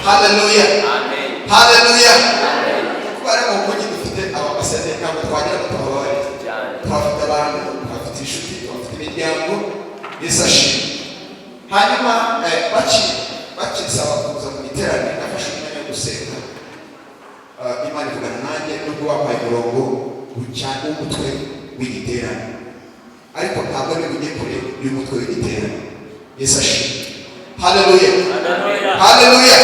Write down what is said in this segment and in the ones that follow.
Haleluya. Amen. Haleluya. Amen. Kuba rero mu mujyi dufite abambasaderi, ntabwo twagira ngo tubababarire. Cyane. Tuhafite abantu, tuhafite inshuti, tuhafite imiryango. Yesu ashimwe. Hanyuma bakinsaba kuza mu giterane, nafashe umwanya wo gusenga. Imana ivugana nanjye, nubwo wampaye umurongo w'umutwe w'igiterane, ariko ntabwo ari bujye kure y'umutwe w'igiterane. Yesu ashimwe. Haleluya. Haleluya.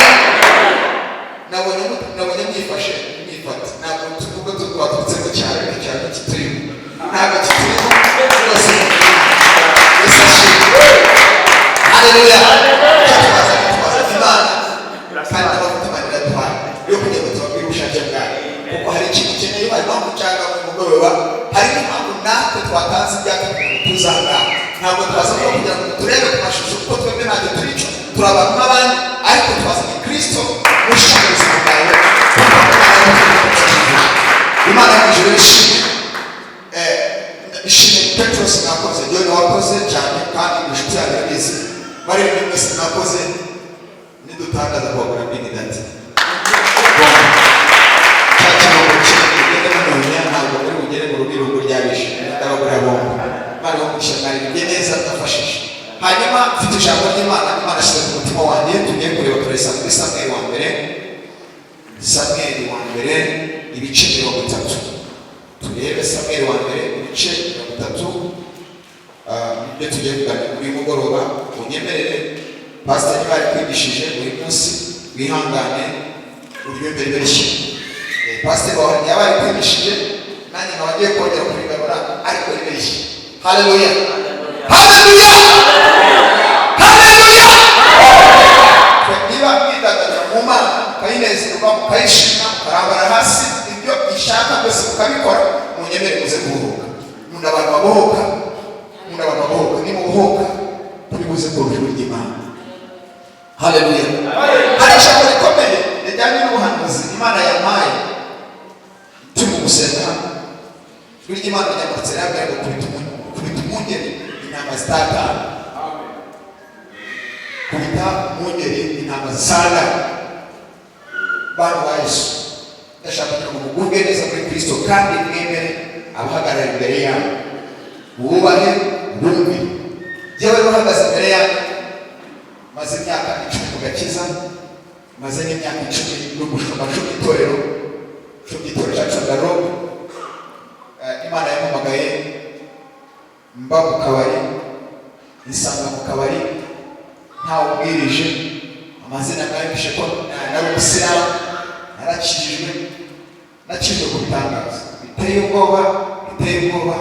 Nabonye mwifashe mwifata. Ntabwo tuvuga twaturutse mu cyaro, ariko icyaro kiturimo ntabwo kiturimo rwose. Yesu ashimwe. Haleluya. Icyo twazanye, twazanye Imana, kandi n'abafite Imana iraduhaye yo kugira ngo tubabwire ubushake bwayo, kuko hari ikintu ukeneye, hari impamvu nshaka mu mugoroba, hari n'impamvu natwe twatanze ibyacu kugira ngo tuze aha ngaha. Ntabwo twaza kuba kugira ngo turebe ku mashusho, kuko twebwe ntacyo turico, turi abantu nk'abandi, ariko twazanye Kristo mushya mu buzima bwawe, kuko Imana yo mu ijuru ishimwe. Ishimwe Petros, mwakoze, yewe wakoze cyane, kandi inshuti yanjye irabizi. Bari mwese mwakoze. Nidutangaza kubagura Big Daddy cya kirongo kinini ugende munyonya, ntabwo muri bugere mu rugo irungu ryabishe. Ndabagurira bombo. Imana ibamugisha, mwaririmbye neza, ndafashije. Hanyuma mfite ijambo ry'Imana Imana ashyize ku mutima wanjye tugiye kureba. Turayisanga muri Samweli wa mbere, Samweli wa mbere ibice 30. Turebe Samweli wa mbere ibice 30. Ibyo tugiye kuganira muri uyu mugoroba, unyemerere pasiteri niba yari buri munsi, wihangane uryumve ribe rishya. Pasiteri wawe yaba yari, nanjye nkaba ngiye kongera kurigarura, ariko ribe rishya. Haleluya, haleluya, haleluya. Niba mwidagadura mu Mana, mukayinezerwa, mukayishima, mukarambara hasi, ibyo ishaka byose mukabikora, munyemere muze kuruhuka. Nkunda abantu babohoka, nkunda abantu babohoka. Nimubohoka turi buze kumva ijwi ry'Imana. Haleluya. Hari ijambo rikomeye rijyanye n'ubuhanuzi Imana yampaye turi mu gusenga hano. Ijwi ry'Imana ryamutse rambwira ngo kubita umwungeri intama zitatana, kubita umwungeri intama zisangana. Bantu ba Yesu, ndashaka kugira ngo mugubwe neza muri Kristo, kandi mwemere abahagarara imbere yanyu, wubahe, bumvire. Jyewe uhagaze imbere yanyu, maze imyaka 10 mu gakiza, maze n'imyaka 10 n'umushumba, 10 itorero, 10 itorero cyacu Ndarobe. Imana yampamagaye mba mu kabari, nisanga mu kabari ntawe ubwirije. Amazina mwayumvishe ko nari umusilamu. Narakijijwe, nakijwe ku bitangaza biteye ubwoba, biteye ubwoba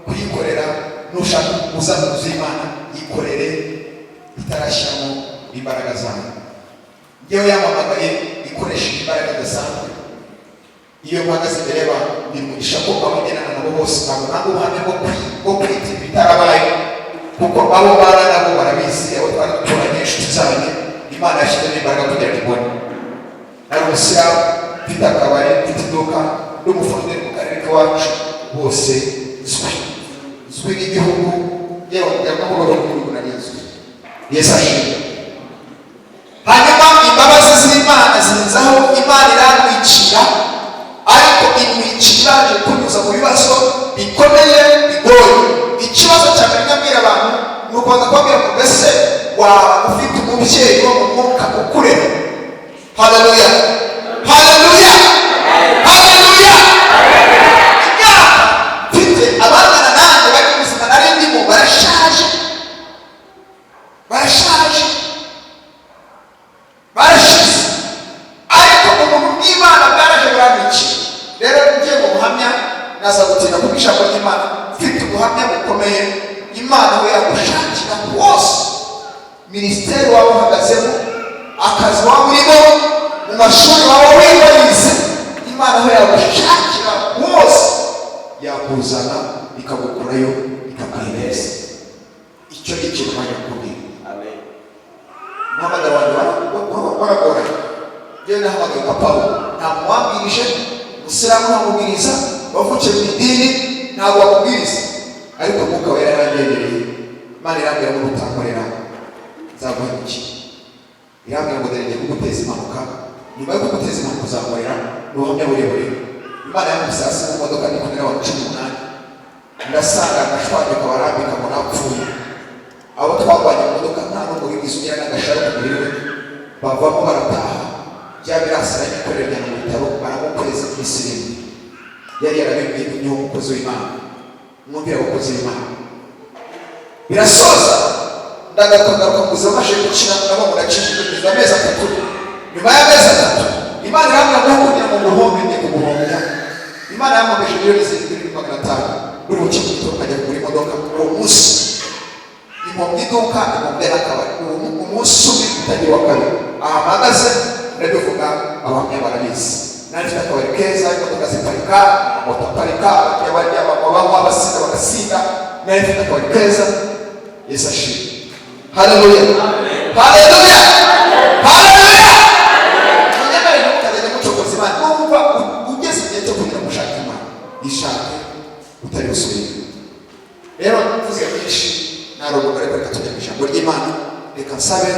kuyikorera. Nushaka uza mu nzu y'Imana, yikorere itarashyiramo imbaraga zayo. Ngewe yampamagaye ikoresheje imbaraga idasanzwe. Iyo mpagaze imbere y'abantu, bimugisha ko abo ngendana nabo bose, ntabwo ntabwo ubuhamya bwo kwita ibitarabaye, kuko abo bana nabo barabizi, abo twari duturanye, inshuti zanjye. Imana yashyizemo imbaraga kugira ngo ibone. Nari umusilamu, mfite akabari, mfite iduka, n'umufonderi mu karere k'iwacu bose, nzwi, nzwi n'igihugu, yewe njya no mu rwego rw'igihugu nari nzwi. Yesu ashimwe. Hanyuma imbabazi z'Imana zinzaho, Imana irantwikira, ariko intwikira ibanje kunyuza mu bibazo bikomeye, bigoye. Ikibazo cya mbere nyabwira abantu ni ukubanza kubabwira ngo: mbese waba ufite umubyeyi wo mu mwuka ukurera? Haleluya, haleluya, haleluya. Imyaka mfite, abangana nanjye bari mu buzima nari ndimo barashaje, barashaje, barashize, ariko ubuntu bw'Imana bwaraje burantwikira. Rero ngiye mu buhamya, naza gutinda kuko ijambo ry'Imana, mfite ubuhamya bukomeye. Imana aho yagushakira hose, minisiteri waba uhagazemo, akazi waba urimo, mu mashuri waba wiga, Imana aho yagushakira hose yakuzana, ikagukurayo, ikakwihereza. Icyo ni ikintu mwanya kukubwira. Amen. Umuhamagaro wanjye waragoranye. Njyewe nahamagaye nka Pawulo, ntabwo wambwirije umusilamu, ntamubwiriza wavukiye mu idini, ntabwo wamubwiriza, ariko Umwuka Wera yarangendereye. Imana irambwira ngo: "Nutankorera nzaguhemukira." Irambwira ngo dore ngiye kuguteza impanuka, nyuma yo kuguteza impanuka uzankorera. Ni ubuhamya burebure. Imana yankubise hasi mu modoka ndi kumwe n'abantu 18, ndasanga ndashwanyuka, barambika ngo napfuye. Abo twagwanye mu modoka nta n'umwe wigeze ugira n'agasharo ku mubiri we, bavamo barataha. Bya birasira nyikorera njyana mu bitaro, baramukweza iminsi 7. Yari yarabibwiye niwo mukozi w'Imana. Mwumvire abakozi b'Imana. Birasoza, ndagaruka, ngaruka mu buzima maze gukira, ndabona ndakijijwe, kugeza amezi 3. Nyuma y'amezi 3 Imana irambwira ngo kugira ngo nguhombe, ngiye kuguhombya. Imana yampombeje miliyoni 7,500,000. Buri mu kigo gito nkajya kugura imodoka. Uwo munsi impombya iduka, impombya n'akabari, uwo umunsi umwe utagira wa kabiri. Aha mpagaze ndabivuga, abahamya barabizi. Nari mfite akabari keza, imodoka ziparika, moto aparika, abakiriya barya, banywa, basinda, bagasinda. Nari mfite akabari keza. Yesu ashimwe! Haleluya, haleluya, haleluya! Munyamare, ntimukazajya mucokoza Imana. Numva ugeze igihe cyo kugira ngo ushake Imana, ishake utari busubire. Rero mvuze byinshi narondogora, ariko reka tujya mu ijambo ry'Imana. Reka nsabe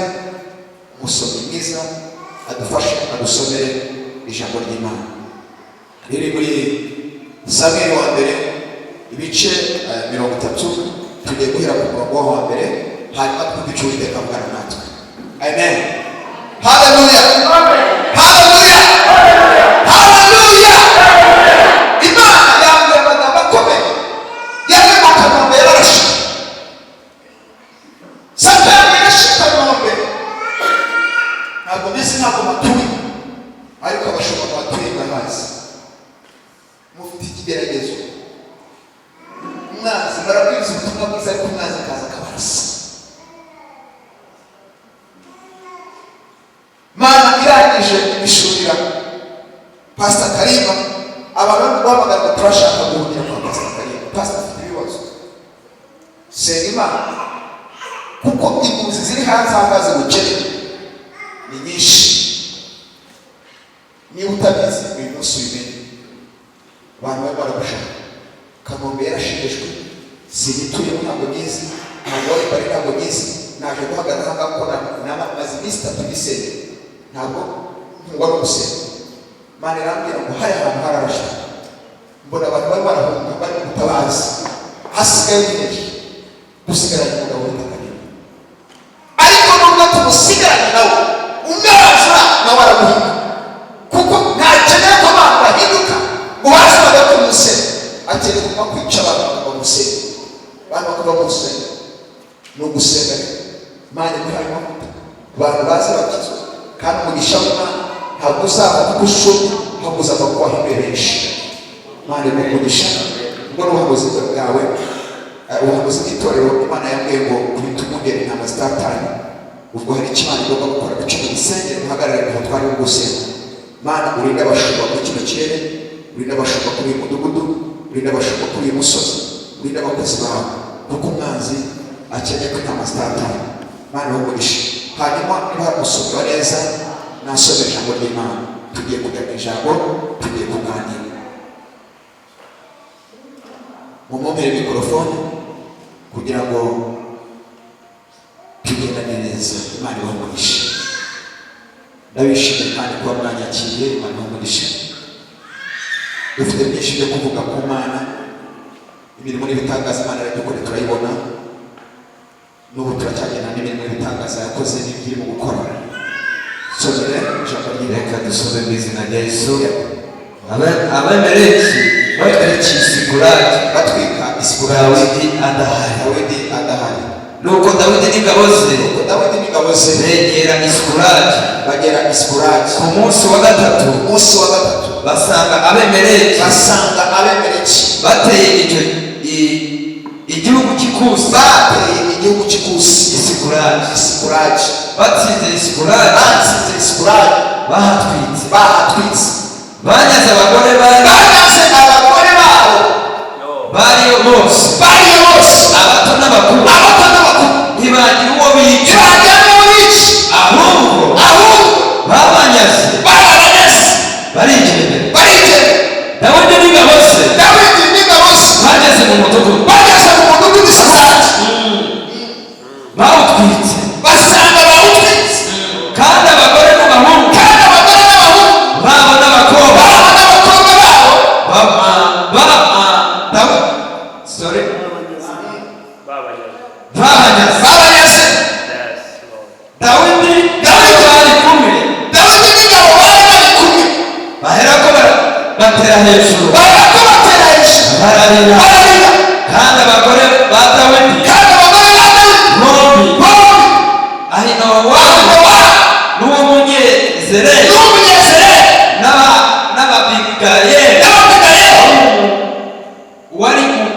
umusomyi mwiza adufashe, adusomere ijambo ry'Imana riri muri Samweli wa mbere, ibice 30. Tugiye guhera ku murongo wa mbere, hanyuma twumve icyo Uwiteka avugana natwe. Amen, haleluya, haleluya, haleluya! Imana yambwiye amagambo akomeye. Yari mu Kanombe, yararashe. Satani yarashe Kanombe. Ntabwo mbizi, ntabwo batuye, ariko abashumba batuye ndahazi. Mufite ikigeragezo. Umwanzi, barabwiriza ubutumwa bwiza, ariko umwanzi akaza akabarasa. Mana irangije ibishurira Pasita Karimba. Abantu bari guhamagara ngo turashaka guhungira kwa Pasita Karimba, pasita afite ibibazo. Senga Imana, kuko impunzi ziri hanze aha ngaha zigukeneye ni nyinshi. Niba utabizi, uyu munsi ubimenye. Abantu barimo baragushaka. Kanombe yarashegeshwe. Sinituyemo, ntabwo nyizi, ntabwo wari bari, ntabwo nyizi. Naje guhagarara aha ngaha kuko maze iminsi 3 nisenge, ntabwo ntungwa no gusenga. Imana irambwira ngo hari ahantu hararashe, mbona abantu bari barahunga, bari mu butabazi, hasigaye benshi. Dusigaranye umugabo wita Karimba, ariko nubwo tumusigaranye nawe, umwanzura nawe aramuhinga, kuko ntakeneye ko abantu bahinduka ngo baze bagaruke mu rusengero. Akeneye kuguma kwica abantu bakava mu rusengero, abantu bakava mu rusengero. Ni ugusenga rero. Imana iguhaye amavuta, abantu baze bakizwa, kandi umugisha w'Imana ntabwo uzava kuko ushoboye, ahubwo uzava kuko wahinduye benshi. Imana iguhe umugisha. Ubwo ni ubuhanuzi bwawe, ubuhanuzi bw'itorero. Imana yambwiye ngo kubita umwungeri intama zitatanye. Ubwo hari icyo Imana igomba gukora bice mu gisengero, muhagarare mu butware bwo gusenga. Mana, urinde abashumba muri kino kirere, urinde abashumba kuri uyu mudugudu, urinde abashumba kuri uyu musozi, urinde abakozi bawe, kuko umwanzi akeneye ko intama zitatanye. Mana ibahe umugisha. Hanyuma niba hari umusomyi wa neza, nasome ijambo ry'Imana. Tugiye kujya mu ijambo, tugiye kuganira. Mumumpere mikorofone kugira ngo tugendane neza. Imana ibahe umugisha. Ndabishimiye kandi kuba mwanyakiriye. Imana ibahe umugisha. Dufite byinshi byo kuvuga ku Mana. Imirimo n'ibitangaza Imana iradukorera, turayibona. N'ubu turacyagenda n'imirimo n'ibitangaza yakoze n'ibyo irimo gukora. Somere ijambo ry'Imana. Reka dusome mu izina rya Yesu. Abameleki batwika Isikulagi Batwika Isikulagi Dawidi adahari. Dawidi adahari. Nuko Dawidi n'ingabo ze Nuko Dawidi n'ingabo ze begera Isikulagi bagera Isikulagi ku munsi wa gatatu. Umunsi wa gatatu. Basanga Abemeleki Basanga Abemeleki bateye icyo igihugu cy'Ikusi. Bateye igihugu cy'Ikusi. Isikulagi. Isikulagi. Batsinze Isikulagi. Batsinze Isikulagi. Bahatwitse. Bahatwitse. Banyaze abagore bari Banyaze abagore babo bariyo bose. Bariyo bose. Abato n'abakuru. Abato n'abakuru. Ntibagira uwo bica. Ntibajyana uwo bica. Ahubwo Ahubwo babanyaze barabanyaze barigendera. Barigendera. Dawidi n'ingabo ze Dawidi n'ingabo ze bageze mu mudugudu. Bageze mu mudugudu Isikulagi. Bawutwitse. Basanga bawutwitse. Kandi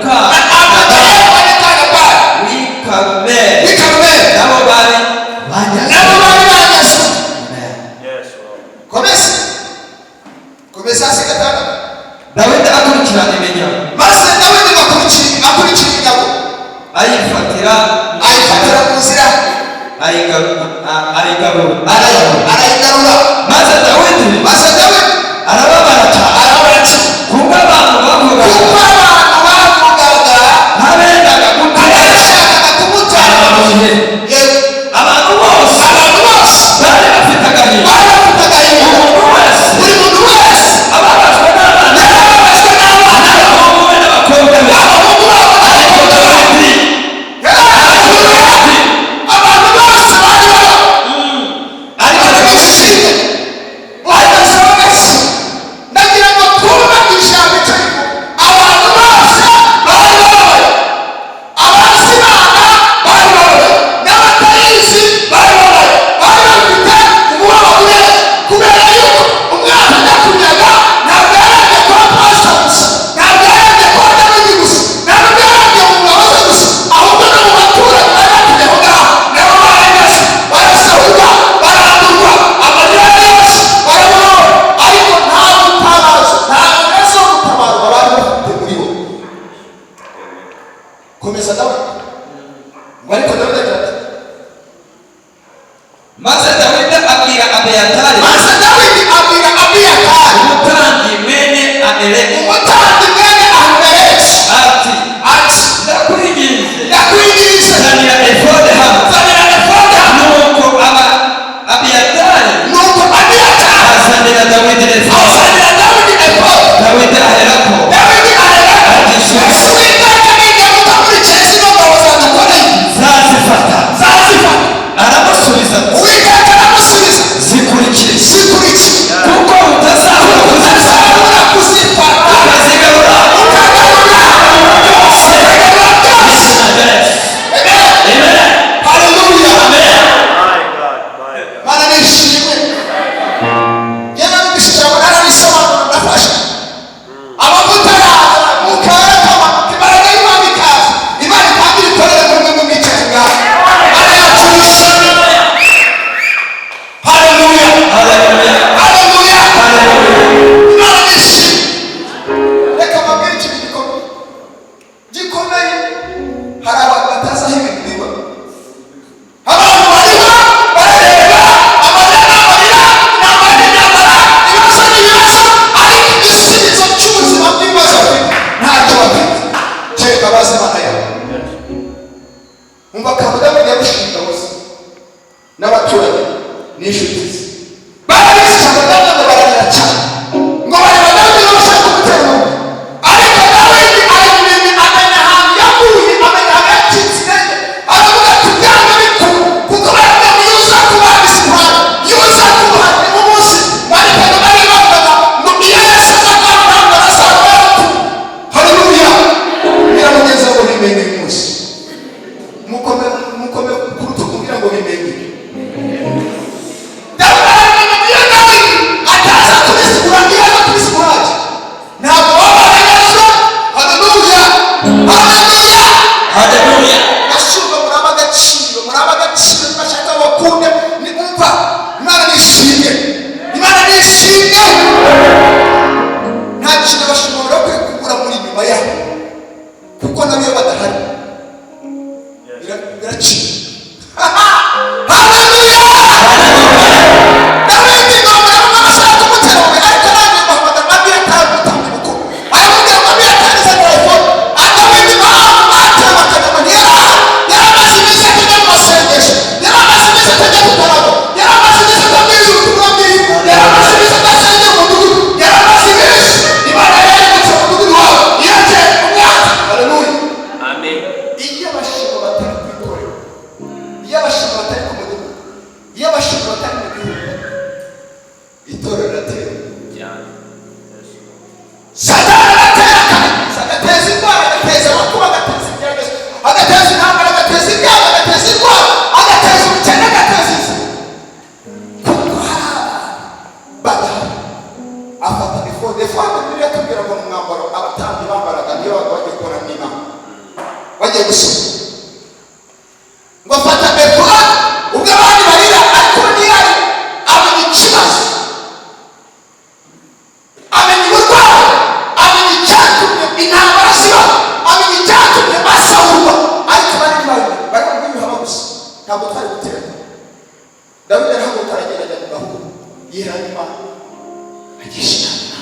muka Na Abigayeli mwene Nabali w'i Karumeli w'i Karumeli nabo bari banyazwe. Nabo bari banyazwe. Amen. Komeza, komeza hasi gatandatu. Dawidi akurikirana iminyago, Maze Dawidi akurikira iminyago, ayifatira, ayifatira mu nzira, ayigarura arayigarura. Arayigarura. Maze Dawidi Maze Dawidi arababara cyane arababara cyane kuko abantu bavugaga kuko abantu bavugaga ntabendaga gutera abashakaga kumutwara amabuye. Yego. Abantu bose Abantu bose bari bafite agahinda, bari bafite agahinda, umuntu wese buri muntu wese ababajwe n'abana, yarababajwe n'abana, n'abahungu be n'abakobwa be. Abahungu babo n'abakobwa babo. Dawidi Abantu bose bari baba ariko bishimye, bahagaze. Ndagira ngo twumve ijambo icyo rivuga. Abantu bose bari bababaye, abazi Imana bari bababaye n'abatayizi bari bababaye, bari bafite umubabaro urenze, kubera yuko umwana ajya kunyaga ntabwo yarajya kwa pastor gusa, ntabwo yarajya kwa Dawidi gusa, ntabwo yarajya mu ngabo ze gusa, ahubwo no mu baturanyi bari batuye aho ngaho nabo baranyazwe, barasahurwa, barandurwa, amarira yose barabona, ariko nta mutabazi, nta muraso wo gutabarwa bari bafite muri bo. Komeza. Dawidi ngo, ariko Dawidi agira ati: Maze Dawidi abwira Abiyatari, Maze Dawidi abwira Abiyatari, umutambyi mwene Ameleki, umutambyi mwene Ahimeleki, ati: ati: "Ndakwinginze, "Ndakwinginze, zanira efodi hano." Zanira efodi hano." Nuko aba Abiyatari Nuko Abiyatari azanira Dawidi efodi. Azanira Dawidi efodi. Dawidi aherako Dawidi aherako agisubiza, ese Uwiteka ningaruka muri zino ngabo zadukoreye, "Nzazifata." Zazifata? Aramusubiza ati: Uwiteka aramusubiza: "Zikurikire, "Zikurikire, kuko utazabura kuzifata, utazabura kuzifata, ukazigarura ukagarura byose." Ukagarura byose. Amen. Amen. Amen. Haleluya. Amen. My God, my God. Mana nishimwe. Yewe numvise ijambo, nararisobanura, ndafasha. Amavuta araza, Mwuka arakamanuka, imbaraga y'Imana ikaza, Imana itangira ikorere muri mwe mwicaye ngaho. Mana yacu nishimwe. Haleluya. Hallelujah. Haleluya. Hallelujah. Imana nishimwe. Reka mbabwire ikintu gikomeye, gikomeye. Hari abantu batazi aho ibintu biba. Abantu bariho barareba, amarira ni amarira, intambara ni intambara, ibibazo ni ibibazo, ariko igisubizo cy'ubuzima bw'ibibazo bafite ntacyo bafite, kereka abazi Imana yabo. Umva akantu Dawidi yarushinga bose n'abaturage n'inshuti ze barabizi cyane. Dawidi ngo bararira cyane, ngo bareba Dawidi bashaka kumutera amabuye, ariko Dawidi arabimenya, amenya ahantu yaguye, amenya ahantu yacitse intege, aravuga ati: "Byanga bikuru," kuko baravuga ngo iyo uza kuba isipani, iyo uza kuba ni umunsi barikaga, bari bavugaga ngo iyo Yesu aza kuba ntabwo arasanga yarapfuye. Haleluya. Biramugenza ngo bimenye uyu munsi. Mukome, mukome ku rutugu kugira ngo bimenye. Dawidi aramenya ngo iyo n'Imana. Bagiye gusoma ngo afata efodi, ubwo abandi barira ariko ntiyari amenya ikibazo, amenya uburwayi, amenya icyatumye intambara ziba, amenya icyatumye asahurwa. Ariko abandi ntibabimenya, barimo kwiyuhama gusa, ntabwo twari guterana. Dawidi arahaguruka, aragenda, ajya mu gahuru, yiherana Imana, agisha inama.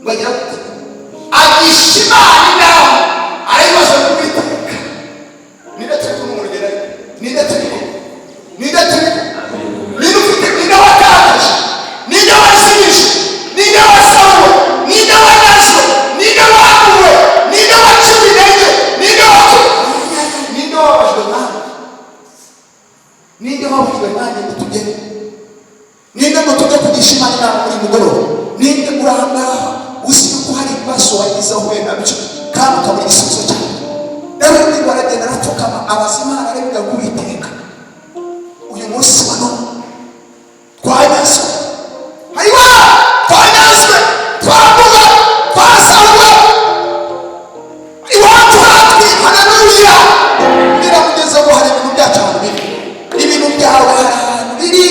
Ngo agira gute? Agisha Imana inama, arayibaza ngo: "Uwiteka, ninde turi kumwe mu rugendo? Ariko ninde turi kumwe? Ninde turi kumwe? Ninde ufite? Ninde watakaje? Ninde wazimije? Ninde wasahuwe? Ninde wanyazwe? Ninde waguwe? Ninde waciwe intege? Ninde waku ninde wababajwe nanjye? Ninde wababajwe nanjye ngo tugende? Ninde ngo tujye kugisha Imana inama muri mugoroba? Ninde uri aha ngaha uzi ko hari ibibazo wagize ahuye nabyo kandi ukabura igisubizo cyabyo?" Dawidi ngo aragenda, arapfukama, abaza Imana, arabiga ngo: "Uwiteka, uyu munsi wa none twanyazwe, hariwa twanyazwe, twambuwe, twasahuwe, iwacu hatwi." Haleluya! Biramugeze ngo hari ibintu byacu ahantu biri, ibintu byawe hari ahantu biri,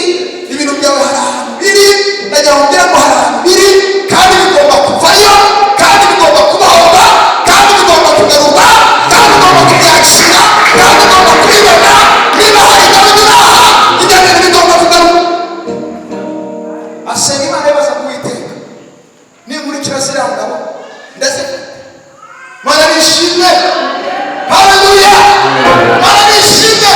ibintu byawe hari ahantu biri. Ndagira ngo mbwire ngo hari ahantu biri, kandi bigomba kuvayo, kandi bigomba kubohorwa, kandi bigomba kugarurwa, kandi ugomba kubyakira, kandi ugomba kubibona. Niba hari Dawidi uri aha, ibyo bintu bigomba kugarurwa. Asenga Imana, yibaza ku Uwiteka: "Ninkurikira ziriya ngabo, ndazifite?" Mana nishimwe, haleluya! Mana nishimwe.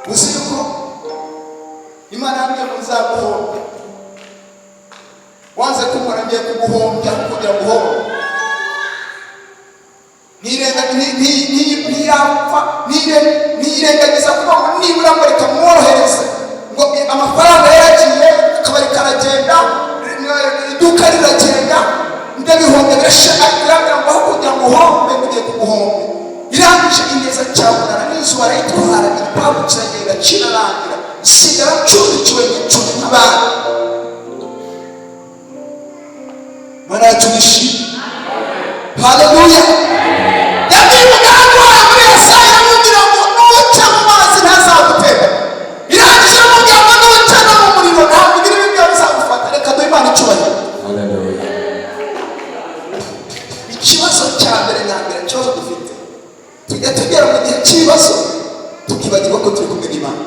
Uzi yuko Imana yambwiye ngo nzaguhombya? Wanze kunkora, ngiye kuguhombya kugira ngo uhombe. Ntiyapfa, ntiyirengagiza kuvuga ngo nibura ngo reka mworohereze, ngo amafaranga yaragiye, akabari karagenda, iduka riragenda, ndabihombye birashira. Ariko irambwira ngo aho kugira ngo uhombe, ugiye kuguhombe. Irangije ineza cyamunara n'inzu barayitwara, igipangu kiragenda kirarangira, nsigara ncumbikiwe nk'icumi nk'abandi. Mana yacu nishimwe, haleluya! Yabwiye umugaragu wayo muri Yesaya, iramubwira ngo nuca mu mazi ntazagutera. Irangije iramubwira ngo nuca no mu muriro ntabwo ibirimi byawe bizagufata. Reka duhe Imana icyubahiro. Ikibazo cya mbere na mbere, ikibazo dufite, tujya tugera mu gihe cy'ibibazo tukibagirwa ko turi kumwe n'Imana.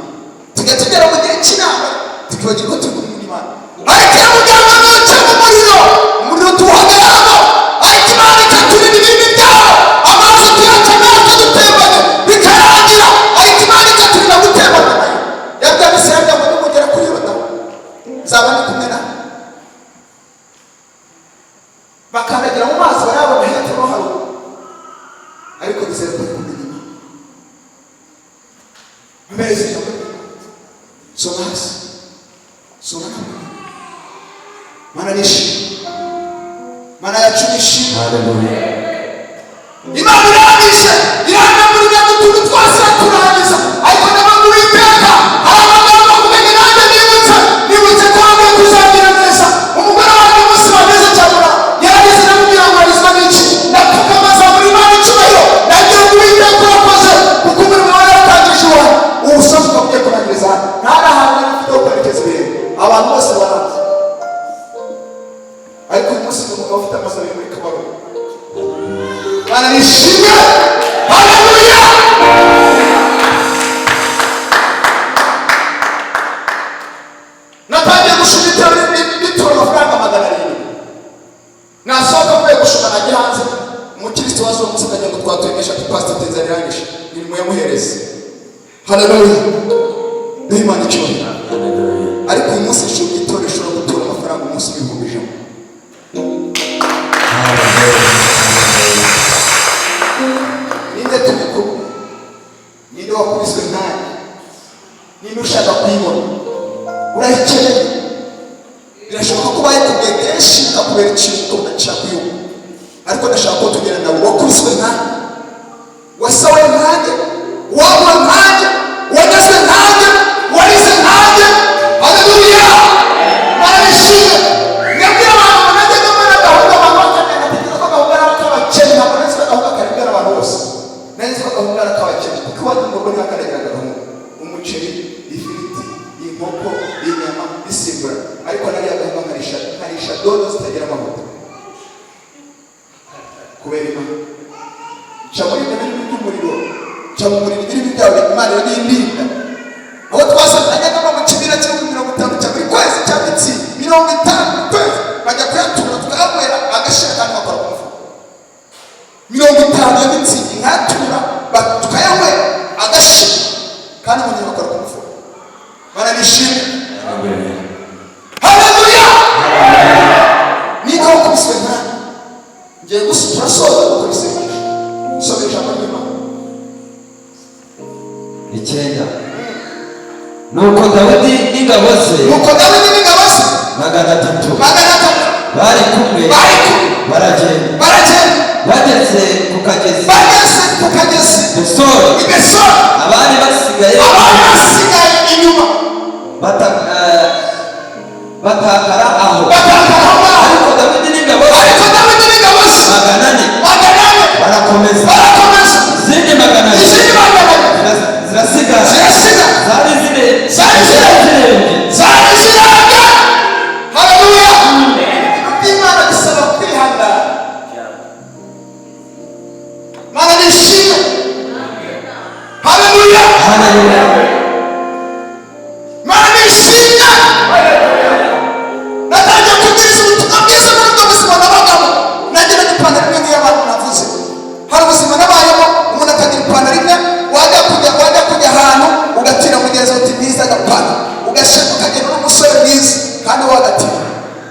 Tujya tugera mu gihe cy'inama tukibagirwa ko turi kumwe n'Imana. Ariko iramubwira ngo nuca mu muriro, umuriro tuwuhagararamo, ariko Imana ikaturinda ibirimi byawo. Amazi tuyacamo akadutembana bikarangira, ariko Imana ikaturinda gutembana nayo. Yabwiye Abisirayeli ngo nimugera kuri Yorodani nzaba ndi kumwe nawe. Bakandagira mu mazi, barayabona hepfo no haruguru, ariko bizera ko ari kumwe n'Imana. Amezi ijambo ry'Imana. Soma hasi, soma nawe. Mana nishimwe, Mana yacu nishimwe. Imana irangije, irandamurira mu tuntu twose, iraturangiza. Ariko ndavuga: "Uwiteka, hari amagambo akumenye nanjye nibutse, nibutse ko wambwiye kuzagira neza." Umugore wanjye umunsi wageze cyabura yarageze, ndamubwira ngo arizwa n'iki? Ndapfukama, muri Imana icyubahiro, ndagira ngo: "Uwiteka, urakoze, kuko umurimo wawe yaratangije iwawe, ubu usoza ukaba ugiye kurangiriza hano." Nta n'ahantu nari mfite ho kwerekeza ibintu, abantu bose baranzi. Ariko uyu munsi ni umugabo ufite amazu abiri muri Kabarore. Mana nishimwe, haleluya! Natangiye gushuma itara ritura amafaranga 700. Nasohoka mvuye gushuma, najya hanze, umukristo waje uwo munsi akagira ngo twatuyegesha, ati: "Pastor, teza rirangije." Imirimo yamuhereza. Haleluya, duhe Imana icyubahiro. Ariko uyu munsi ishuri itora ishobora gutura amafaranga umunsi 100,000. Ninde turi kumwe? Ninde wakubiswe nkanjye? Ninde ushaka kuyibona? Urayikeneye. Birashoboka ko bayikubwiye kenshi bikakubera ikintu udashaka kuyumva, ariko ndashaka ko tugenda nawe. Wakubiswe nkanjye, wasawe nkanjye, wabuwe nkanjye, wanyazwe nkanjye, warize nkanjye. Haleluya, barabishimye. Mwebwe Indobo zitagira amavuta kubera Imana. Nca muri ibyo birimi by'umuriro, nca mu muriro ibirimi byawe, Imana irabindinda. Aho twasanga no mu kibira cy'ibihumbi 50 cya buri kwezi cya mitsi 50 buri kwezi, bajya kuyatura tukayanywera agashira kandi bakora ku mufuka. 50 ya mitsi nkatura tukayanywera agashira kandi umuntu bakora ku mufuka. Mana nishimwe. Haleluya. Niba wakubiswe nka ngiye gusa turasoza gukora isengesho, nsoma ijambo ry'Imana. 9. Nuko Dawidi n'ingabo ze Nuko Dawidi n'ingabo ze 300 300 bari kumwe bari kumwe baragenda baragenda bageze ku kagezi bageze ku kagezi Besori i Besori abari basigaye abari basigaye inyuma batakara aho batakara aho ngaho. Ariko Dawidi n'ingabo ze Ariko Dawidi n'ingabo ze 400 400 barakomeza barakomeza izindi 200 izindi 200 zirasigara zirasigara zari Zari zirembye zari ziranga. Haleluya. Ibintu by'Imana bisaba kwihangana. Mana nishimwe. Haleluya. Haleluya. Mana nishimwe. Natangiye kubwiriza ubutumwa bwiza muri ubwo buzima nabagamo. Nagiraga ipantaro imwe nk'iy'abantu navuze. Hari ubuzima nabayemo umuntu akagira ipantaro imwe, wajya kujya ahantu ugatira mugenzi uti mwiza agapantaro, ugashaka ukagenda n'umusore mwiza kandi wagatira.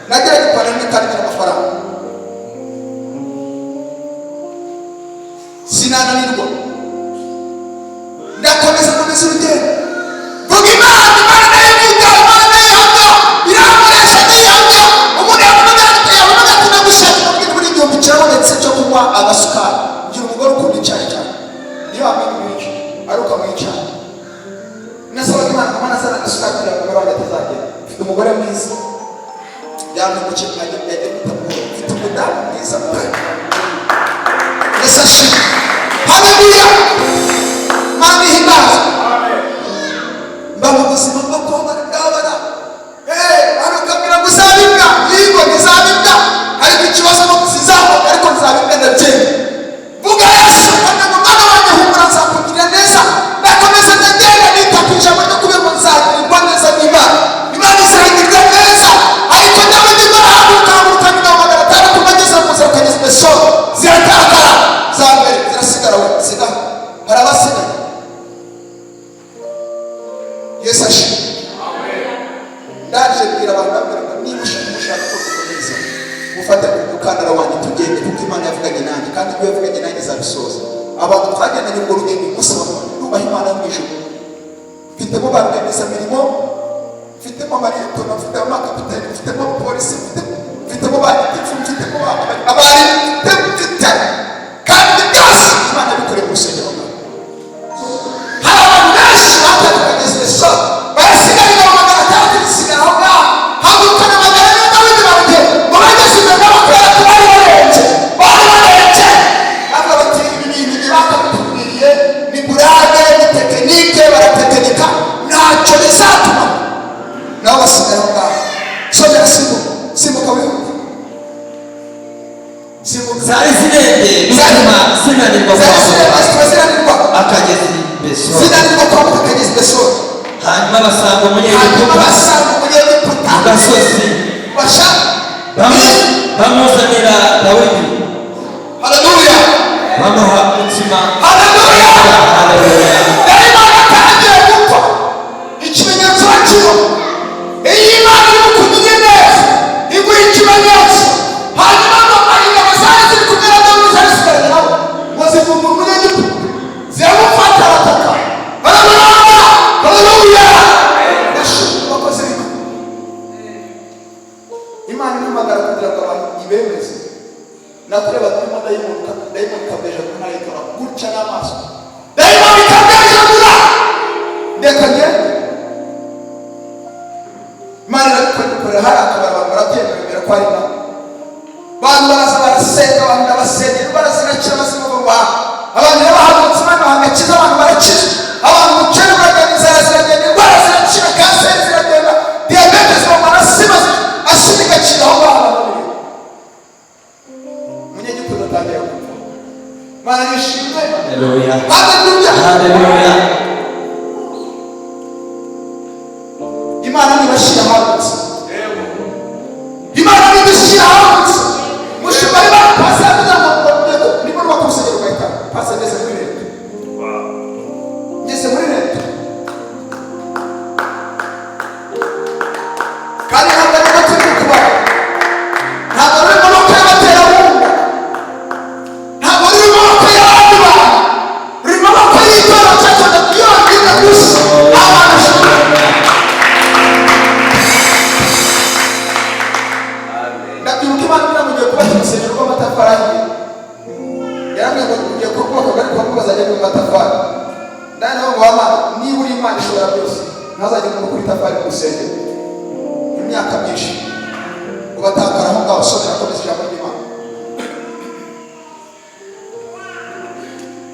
Nagiraga ipantaro imwe kandi ngira amafaranga, sinananirwa, ndakomeza nkomeza urugendo, vuga Imana, Imana nayo ivuga, Imana nayo ihamya, irankoresha ntiyihamya. Umuntu yahamagara ati yahamagara ati ndagushaka, ndamubwira buri 1000 kirabonetse cyo kunywa agasukari. Ngira umugore ukunda icyayi cyane, niyo wamenya ibiryo ari ukamuha icyayi. Nasabaga Imana ngo Imana azane agasukari kugira ngo umugore wanjye atazagenda. Mfite umugore mwiza yampemukiye, mwajya mwajya mutamubona. Mfite umudamu mwiza pe. Yesu ashimwe. Haleluya. Mana ihimbaza. Mba mu buzima bwo kubabara ndababara. Hano ukambwira ngo uzaba imbwa, yego ntizaba imbwa, ariko ikibazo ni uko sizamuka, ariko nzaba imbwa ndabyemera. Vuga Yesu akambwira ngo mwana wanjye humura nzakugirira neza. Ndakomeza ndagenda nita ku ijambo ryo kuvuga ngo nzagirirwa neza n'Imana. Imana izangirira neza, ariko Dawidi barahaguruka haguruka nyuma 600 bageze mu nzira ukageza Besori ziratakara, za mbere zirasigara, we sigaho, hari abasigaye. Yesu ashimwe. Ndaje mbwira abantu, bambwira ngo niba ushaka ko dukomeza mufate umukandara wanjye tugende, kuko Imana yavuganye nanjye kandi ibyo yavuganye nanjye izabisoza. Abantu twagendanye urwo rugendo uyu munsi wa none nubaha Imana yo mu ijuru. Mfitemo ba rwiyemezamirimo, mfitemo amariyetona, mfitemo amakapiteni, mfitemo polisi, mfitemo ba gitifu, mfitemo abarimu, mfite kandi byose Imana yabikoreye mu rusengero rwawe. Hari abantu benshi batandukanye Besori barasigaye, ingabo 600 zisigara aho ngaho, hagurukana 400 Dawidi baragenda. Ngo bageze imbere n'abakorera ko bari barembye, bari barembye, bavuga bati ibi bintu ibi bakabitubwiriye ni burage, ni tekinike, baratekinika ntacyo bizatuma. Nabo basigaye aho ngaho. Songera simbuka, simbuka wihuta, simbuka. Zari zirembye bituma zinanirwa Zari kwambuka zinanirwa akagezi Besori zinanirwa kwambuka akagezi Besori. Hanyuma basanga Hanyuma umunyegiputa basanga umunyegiputa ku gasozi basha bamuzanira Dawidi Haleluya. bamuha umutsima. Haleluya. Haleluya. Yari Imana atangiye gupfa ikimenyetso bakibona. Iyo Imana iri bukugirire neza iguha ikimenyetso. Hanyuma ngo ingabo zari ziri kumwe na Dawidi zari zisigaranye nabo ngo zivumbura umunyegiputa, ziramufata, arataka, baramuramba. Haleluya. Ndashima abakozi b'Imana. Imana ihamagara kugira ngo abantu ibemeze. Nakureba turimo dayimoni, dayimoni ikabwejagura, nayikora gutya n'amaso, dayimoni ikabwejagura, ndeka ngende. Imana irabikora, ikorera hari akabari, abantu barabyemera, bemera ko ari Imana. Abantu baraza barasenga, abantu ndabasengera, indwara zirakira, abazima babaha, abantu bahagurutse Imana baha agakiza, abantu barakira, abantu ubukene buragenda, inzara ziragenda, indwara zirakira, kanseri ziragenda, diyabete ziba mu maraso, asima igakira aho ngaho. Abantu babiri Mana nishimwe. Haleluya. Haleluya. Haleluya. Imana nibashyira ahagutse, Imana nibashyira ahagutse. Mushumba niba pasi yavuze ngo nibwo rubaka urusengero ugahita pasi ageze muri leta. Ngeze muri leta, kandi ntabwo arimo turi kubara, ntabwo ari mu maboko y'abaterankunga, ntabwo ruri mu maboko y'abandi bantu, ruri mu maboko y'itorero cyacu yonyine gusa abantu bashobora. Ndabyibuka Imana imbwira ngo ngiye kubaka urusengero rw'amatafari ahiye. Yarambwiye ngo ngiye kubaka, ariko bamwe bazajya mu matafari. Ndani nawe ngo wamana, niba uri Imana ishobora byose, ntazajya umuntu kuri itafari mu rusengero imyaka myinshi ubatangara aho ngaho. Somera, akomeza ijambo ry'Imana.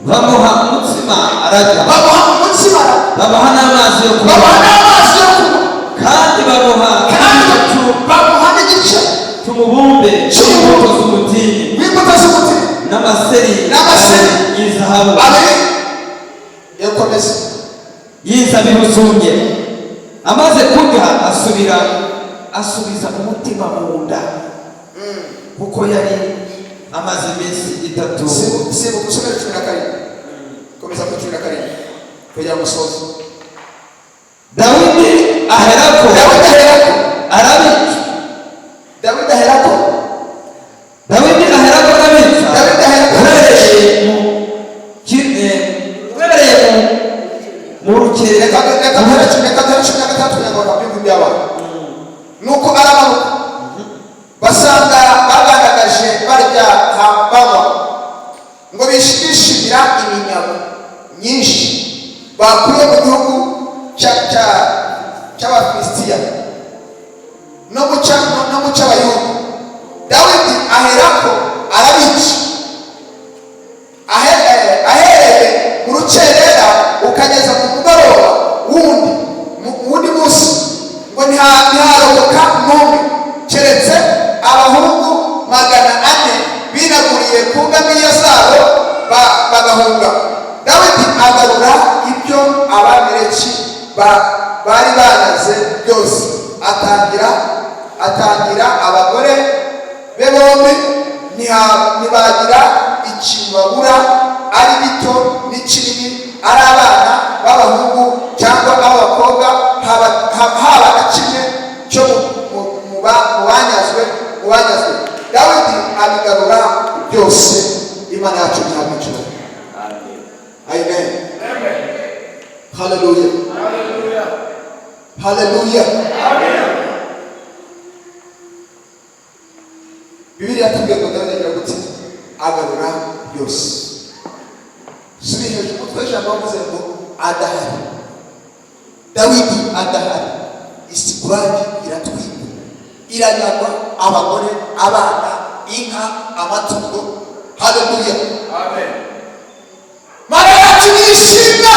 Bamuha umutsima ararya. Bamuha umutsima. Bamuha n'amazi yo kunywa. Bamuha n'amazi yo kunywa. Kandi bamuha Kandi bamuha n'igice cy'umubumbe cy'umubumbe w'imbuto z'umutini w'imbuto z'umutini n'amaseri n'amaseri y'izahabu abiri. Yakomeza. Y'inzabibu zumye. Amaze kurya asubira asubiza umutima mu nda, kuko yari amaze iminsi 3. Sibuka usomere 17, komeza kuri 17 kugira ngo usoze. Dawidi aherako Dawidi aherako arabica. Dawidi aherako Dawidi aherako arabica. Dawidi aherako. Uhereye mu uhereye mu rukerera. Reka duhere 16 kugira ngo babyumve iby'abantu. Nuko aramanuka, basanga bagandagaje barya banywa, ngo bishimira iminyago myinshi bakuye mu gihugu cy'Abafilisitiya no mu cy'Abayuda. Dawidi aherako arabica. Ahereye mu rukerera ukageza ku mugoroba wundi wundi munsi, ngo ntiharokoka n'umwe keretse abahungu 400 binaguriye ku ngamiya zabo bagahunga. Dawidi agarura ibyo Abameleki bari banaze byose, atangira abagore be bombi. Ntibagira ikintu babura, ari bito n'ikinini, ari abana b'abahungu cyangwa ab'abakobwa, haba na kimwe cyo mu banyazwe. Dawidi abigarura byose. Imana yacu ntihabwa icyubahiro. Amen. Haleluya, haleluya. Bibiliya yatubwiye ngo Dawidi agira gutya, agarura byose. Subiye hejuru, umutwe w'ijambo wavuze ngo adahari, Dawidi adahari, Isikuragi iratwikwa, iranyagwa, abagore, abana, inka, amatungo. Haleluya. Mana yacu nishimwe.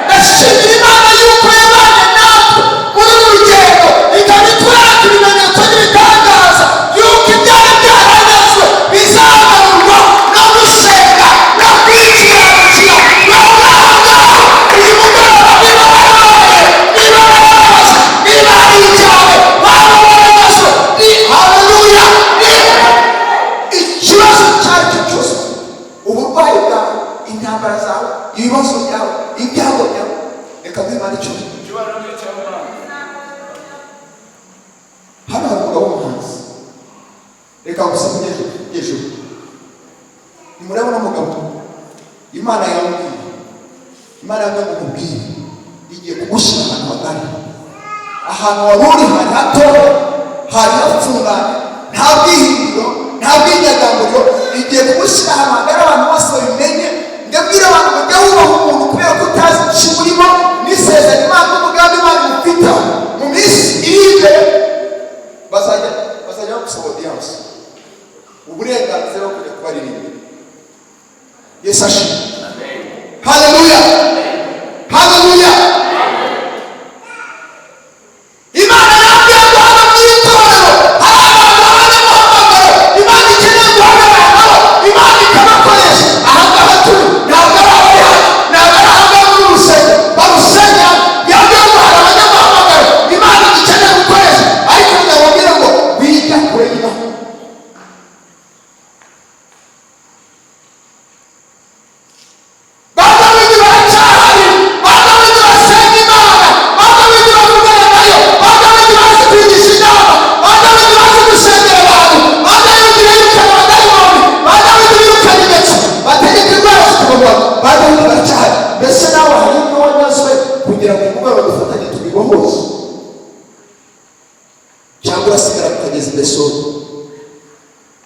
Ndashimira Imana yuko yabanye natwe muri uru rugendo, ikaba itwereka ibimenyetso n'ibitangaza yuko ibyari byaranyazwe bizagarurwa no gusenga no kwikiranukira. Wowe aho ngaho uyu mugoroba, niba warabaye, niba warabaze, niba ari ibyawe waba warabaze, ni haleluya, ni ikibazo icyo ari cyo cyose, uburwayi bwawe, intambara zawe, ibibazo byawe, ibyago byawe, reka duhe Imana icyubahiro. Hano hari umugabo w'umuhanzi, reka gusa hejuru hejuru nimurebe uno mugabo. Imana yambwiye, Imana yambwiye ngo mubwire, igiye kugushyira ahantu hagari. Ahantu wari uri hari hatoya, hari hafunganye, nta bwihinduro, nta bwinyagamburiro. Igiye kugushyira ahantu hagari, abantu bose babimenye. Ndabwira abantu ngo jya wubaha umuntu, kubera ko utazi ikimurimo n'isezerano Imana n'umugambi Imana imufiteho mu minsi iri imbere. Bazajya bagusaba audience, uburenganzira bwo kujya kubaririmbira. Yesu ashimwe. Haleluya, haleluya. Imana yambwiye ngo hano mu itorero hari abantu babona umuhamagaro, Imana ikeneye guhagarara nabo, Imana ikabakoresha aha ngaha.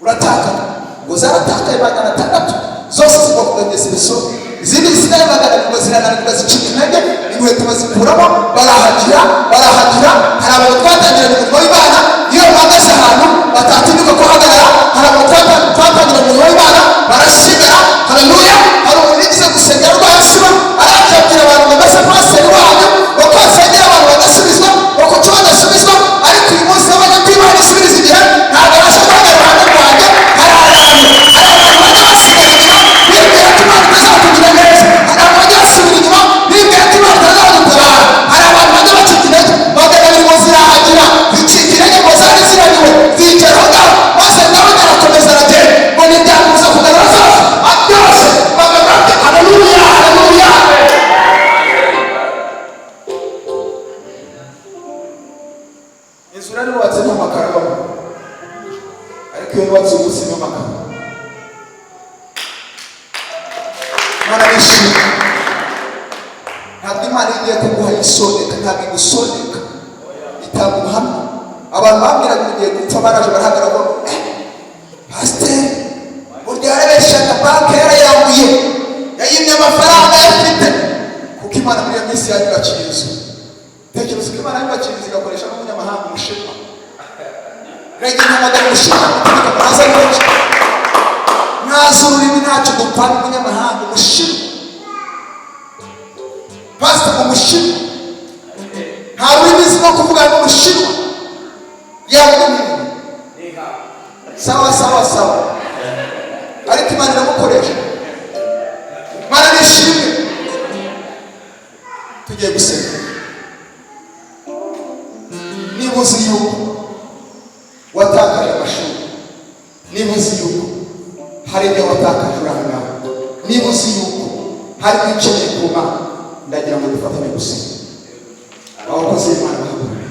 Uratakara ngo zaratakaye 600 zose zigwa ku kagezi Besoro, izindi zisigaye 200 ngo zirananirwa zicika intege, inkweto bazikuramo barahagira barahagira. Hari abantu twatangiranye umurimo w'Imana iyo bahagaze ahantu batatinyuka kuhagarara. Hari abantu twatangiranye umurimo w'Imana barasigara. Haleluya. Hari umuntu wigeze gusengera arwaye asima, araje abwira abantu ngo mbese pasiteri wanyu uko asengera abantu bagasubizwa, uko kuki badasubizwa? Ariko uyu munsi abanya ko Imana isubiriza igihe, ntabwo abasha guhagarara iruhande rwanjye. Hari abantu bajya basigara inyuma bibwira ko Imana itazakugira neza. Hari abantu bajya basubira inyuma bibwira ko Imana itazagutabara. Hari abantu bajya bacika intege, 200 ngo zirahagira zicika intege, ngo zari zinaniwe zicara aho ngaho, maze Dawidi arakomeza aragenda ngo ntibyamubuza kugarura zose byose bagarura. Haleluya, haleluya. Inzu nari nubatse nta makaro abamo, ariko iyo nubatse uyu munsi irimo amakaro. Imana nishimye. Ntabwo Imana igiye kuguha isondeka, ntabwo igusondeka, itanga ubuhamya. Abantu bambwiraga ngo ugiye gupfa baraje barahagarara ngo pasiteri burya yarabeshaga, banki yarayambuye, yayimye amafaranga ayafite, kuko Imana muri iyo minsi yanyubakiye inzu. Tekereza uko Imana yanyubakiye inzu igakoresha n'umunyamahanga umushinwa. Iragenda ihamagara umushinwa guturuka muri Aziya menshi, ntazi ururimi, ntacyo dupfana, umunyamahanga umushinwa, pasita umushinwa, nta rurimi nzi no kuvuga n'umushinwa, yavuga sawa sawa sawa, ariko Imana iramukoresha. Imana nishimwe. Tugiye gusenga. Niba uzi yuko watakaje amashuri, niba uzi yuko hari ibyo watakaje uri aha ngaha, niba uzi yuko hari ibyo ukeneye ku Mana, ndagira ngo dufatanye gusenga. Abakozi b'Imana bahaguruke.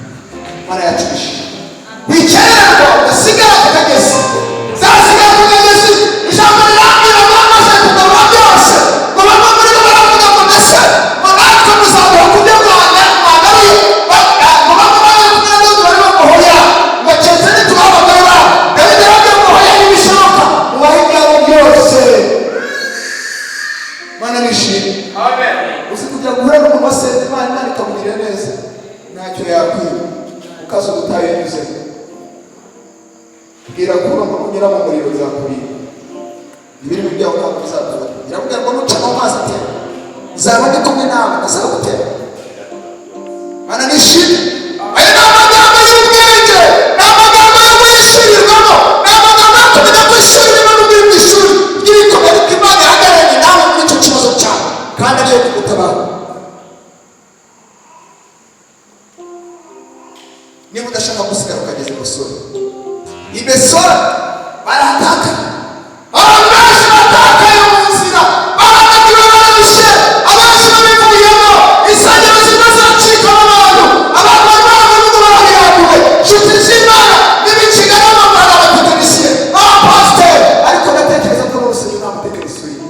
Imana yacishije wikererwa ugasigara ku kagezi, zasigara ku kagezi. Ijambo rirambwira ngo bamaze kugarura byose, ngo bamwe muri bo baravuga ngo mbese ngo natwe muzaduha ku byo mwagaruye? Ngo bamwe bari kumwe na Dawidi bari bamuhoya ngo keretse nitubaha abagore babo. Dawidi yarababwiye ngo hoya, ntibishoboka, mubahe ibyabo byose. Mana nishimwe. Uzi kugira guhura n'umuntu wasenze Imana, Imana ikamugirira neza, ntacyo yakwiba ukaza ubutayu yanyuzemo. Bwira kuro ngo nunyura mu muriro nzakurinda, ibiri mu byaho ntabwo bizagufata. Iramubwira ngo nuca mu mazi atemba nzaba ndi kumwe nawe, ntazagutera. Mana nishimwe. Aya ni amagambo y'ubwenge, ni amagambo yo guhishurirwamo, ni amagambo yo kumenya ko ishuri ririmo n'ubwo mu ishuri ry'ibikomeye, ariko Imana ihagararanye nawe muri icyo kibazo cyawe kandi ariyo kugutabara. Niba udashaka gusigara ukageza imisoro, ibesora barahataka, abantu benshi batakaye mu nzira, barananiwe, barabishe, abenshi babivuyemo, insengero zimwe ziracikamo abantu, abantu bari barabivuga barabirambuye. Inshuti z'Imana n'ibikigarama, hari abatekinisiye, abapasiteri, ariko ndatekereza ko bose nta mutekinisiye urimo.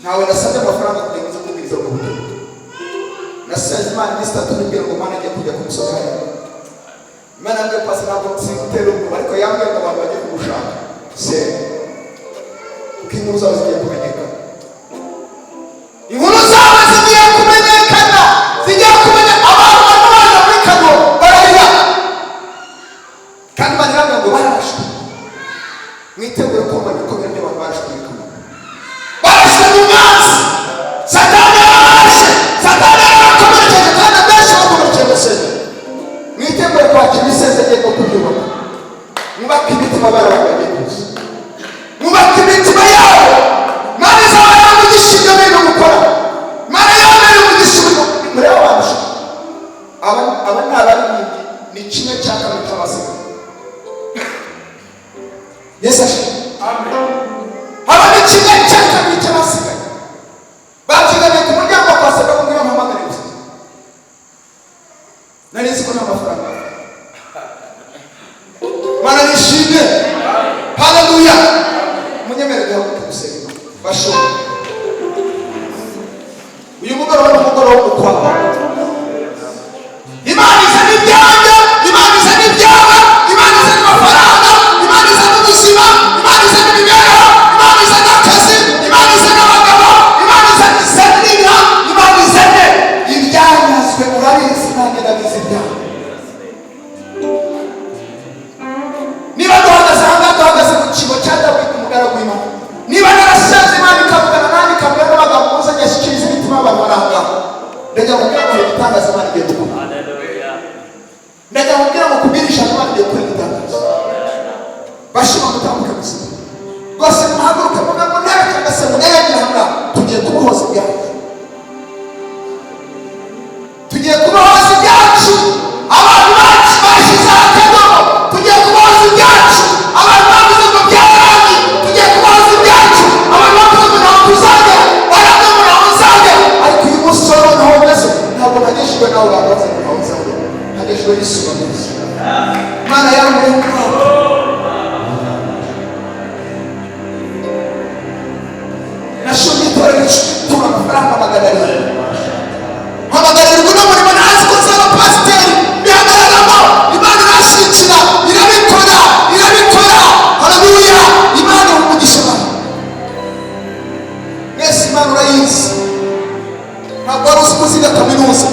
Ntawe nasabye amafaranga kugira ngo nze kubwiriza mu butumwa. Nasenze Imana iminsi 3, nibwira ngo Mana agiye kujya ku musozi hariya. Imana yambwiye pasi ntabwo nsigutera ubwoba, ariko yambwiye ngo abantu bagiye kugushaka, senga kuko inkuru zawe zigiye kumenyekana. Inkuru zawe zigiye kumenyekana, zigiye kumenya abantu barimo baza muri kano bararira, kandi Imana irambwira ngo barashwe. Mwitegure kumva ibikomere by'abantu barashwe muri kano, barashwe mu mazi, Satani yarabashe, Satani yarabakomerekeje, kandi abenshi bakomerekeye gusenga. Mwitegure kwakira ibisezerano no kubyubaka. Mwubake imitima bari bagiye kuza, mwubake imitima yabo. Imana izaba yamugisha ibyo bintu gukora, Imana yabera umugisha muri abo bantu. Aba ni abaririmbyi, ni 1/2 cy'abasigaye. Yesu ashimwe. Aba ni 1/2 cy'abasigaye bakiganiye ku muryango kwa Sega ngo mpamagare gusa. Nari nzi ko nta mafaranga. Mana nishimwe. Haleluya. Munyemerere duhaguruke gusenga Imana. Bashobora uyu mugoroba ni umugoroba wo gukwaha. Imana izana ibyanjye, Imana izana ibyawe, Imana izana Ndajya kubwira ngo igitangaza Imana igiye gukora. Hallelujah. Ndajya kubwira ngo kubwirisha Imana igiye gukora igitangaza. Bashima gutambuka muzima rwose, muhaguruke muve mu ntebe cyangwa se munegere hamwe. Tugiye kubohoza ibyacu, tugiye kubohoza ibyacu. Abantu bacu bashyizeho akadomo. Tugiye kubohoza ibyacu. Abantu bavuze ngo byararangiye. Tugiye kubohoza ibyacu. Abantu bavuze ngo ntaho tuzagera, baravuze ngo ntaho nzagera, ariko uyu munsi wa none aho umeze, ntabwo mpagejejwe n'abo bantu bavuze ngo ntaho nzagera. Mpagejejwe n'isura neza Imana yanguye umwaka. Nashuye itorero 10, tura amafaranga 700, mpamagarirwa uno murimo. Ntazi ko nzaba pasiteri, bihagararamo. Imana irashyigikira, irabikora, irabikora. Haleluya! Imana iha umugisha abantu mwese. Imana urayizi. Ntabwo wari uzi ko uziga kaminuza.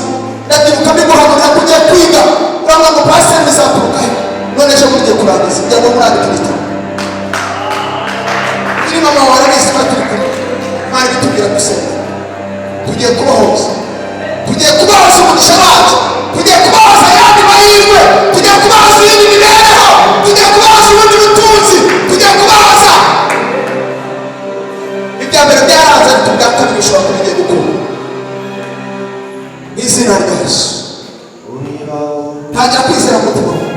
Ndabyibuka mbiguhanurira ko ugiye kwiga, uravuga ngo: "Pasiteri bizaturuka he?" None ejo bundi ugiye kurangiza, kugira ngo murandike ibitabo. Ni mama wawe arabizi ko turi kumwe. Imana ibitubwira gusenga. Tugiye kubahoza, tugiye kubahoza umugisha wacu, tugiye kubahoza ayandi mahirwe, tugiye kubahoza iyindi mibereho, tugiye kubahoza ubundi butunzi, tugiye kubahoza. Ibya mbere byaranze, ariko ubwa kabiri bishobora kuba bigiye gukura mu izina rya Yesu. Tangira kwizera mu mutima wawe.